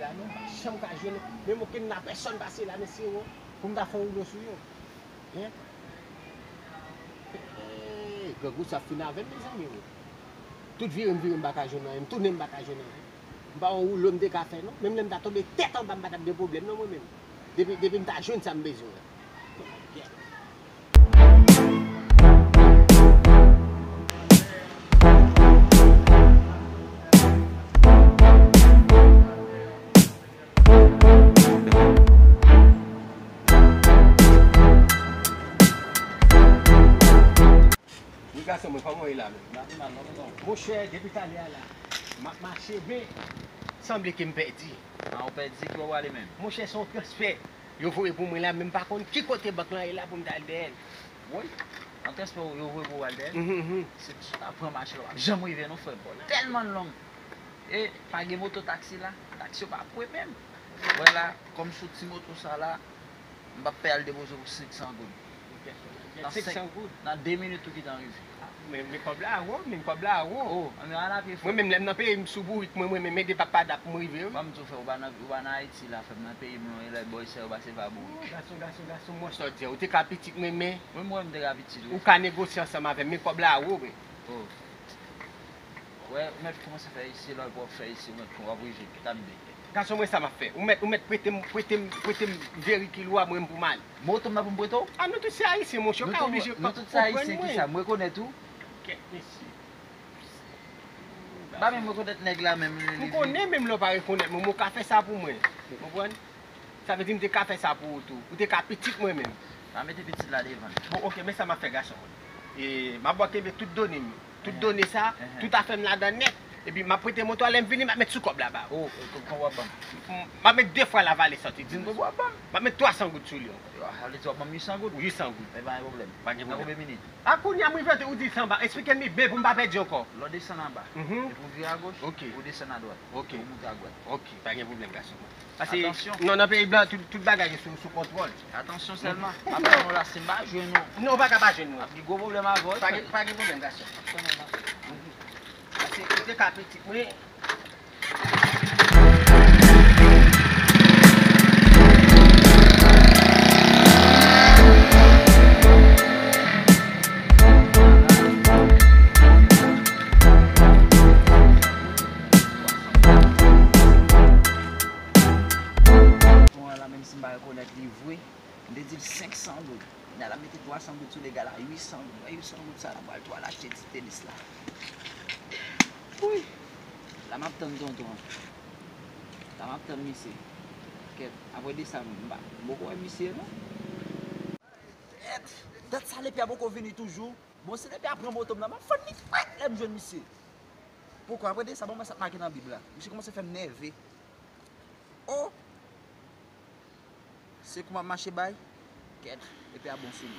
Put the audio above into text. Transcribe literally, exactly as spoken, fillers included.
la non, m pa janm ka jwenn menm okenn lapèsòn pase la, mesye, wo, pou m ta fè yon woulo sou yo. Hein? Hey, grangou sa fin avè m, mezanmi, wo. Tout vire m vire, m pa ka jwenn anyen, m tounen, m pa ka jwenn anyen. M pa wè yon woulo m te ka fè non. Menm lè m ta tonbe tèt anba, m pa t ap gen pwoblèm non, mwen menm. Depi, depi m ta jwenn sa m bezwen an. Wi, gason mwen, kòman w ye la menm? M pa pi mal non, tonton. Monchè, depi talè a la, m ap mache, men sanble ke m pèdi. A, ou pèdi, ki bò w prale menm? Monchè, se yon transfè yo voye pou mwen la, men m pa konn ki kote bank lan ye la pou m ta al dèyè l. Woy, yon transfè yo voye pou w al dèyè l? Mhm, mhm. Se ti ta pran mache la, w ap janm rive non, frè m. Tèlman l long. E pa gen moto taksi la, taksi yo pa pre menm. Wè la, kòm sou ti moto sa la, m p ap pè al depoze w pou senk san goud. Nan senk san goud? Nan de minit ou gentan rive. Ah, men, men kòb la wo, men kòb la wo. Oh, men al a pye, frè. Mwen menm, lè m nan peyi m sou bourik, mwen, mwen menm, ede papa dap m rive, wi. Ban m di w, frè, ou pa nan, ou pa nan Ayiti la, frè, m nan peyi m, non, e lè bò isit yo pase pa bourik. Oh, gason, gason, gason, mwen sa w di a, ou te ka pitit mwen, men. Mwen, mwen, m te ka pitit, wi. Ou ka negosye ansanm avè m, men kòb la wo, men. Oh. Wè, ou mèt kòmanse fè isi, lè w ap fè isi, ou mèt w ap rive, tann de. Gason mwen, sa m ap fè? Ou mèt, ou mèt prete m, prete m, prete m verikil ou a mwen pou m ale. Moto m nan pou m prete w? Ah, nou tout se Ayisyen, monchè, ou ka oblije konprann mwen. Nou tout se Ayisyen, kisa? M rekonèt ou. Kèt mesye. M pa menm rekonèt nèg la menm, li, li, li. M konnen, menm lè w pa rekonèt mwen, men w ka fè sa pou mwen. Ou konprann? Sa vle di m te ka fè sa pou ou tou. Ou te ka pitit mwen menm. Pa mete pitit la devan l. Bon, oke, men sa m ap fè, gason mwen. E, m ap ba w kenbe tout done m yo. Tout done sa, tout afè m ladan nèt. Epi m ap prete moto a, lè m vini, m ap met sou kòb la ba ou. Oh, oh, kòman w ap ban m? M, m ap met de fwa la vale sòti. Di m kòman w ap ban m? M ap met twa san goud sou li ankò. Ah, sa vle di w ap ban m uit san goud? Uit san goud. E pa gen pwoblèm. Pa gen pwoblèm. Nan konbyen minit? A kounye a m rive, ou di san ba. Eksplike m li byen pou m pa pèdi ankò. Lè w desann anba, epi w vire agoch, ou desann adwat, epi w moute adwat. Oke, pa gen pwoblèm, gason mwen. Pase, non, nan peyi blan, tout, tout bagay sou, sou kontwòl. Atansyon sèlman. M ap tann w la, si m pa jwenn ou. Non, ou pa ka pa jwenn mwen. Ap gen gwo pwoblèm avè w, wi, frè. Pa gen, pa gen pwoblèm, gason. Pase, ou te ka pitit mwen. Bon, la, menm si m pa rekonèt li vre, m te di l senk san goud. Kounye a l ap mete twa san goud sou li, egal a uit san goud. Wè, uit san goud sa, l ap pral tou al achte ti tenis la. Wi. La m ap tann tonton an. La m ap tann misye. Kèt, apre de sa, m pa, m poko wè misye, non. Kèt, dat sa Lepè poko vini toujou. Bon, si Lepè pran moto m nan, m ap fann li frèt lè m jwenn misye. Poko, apre de sa, bon, mwen sa make nan Bib la. Misye kòmanse fè m nève. Oh! Se kou m ap mache bay, kèt, Lepè a bon sou mwen.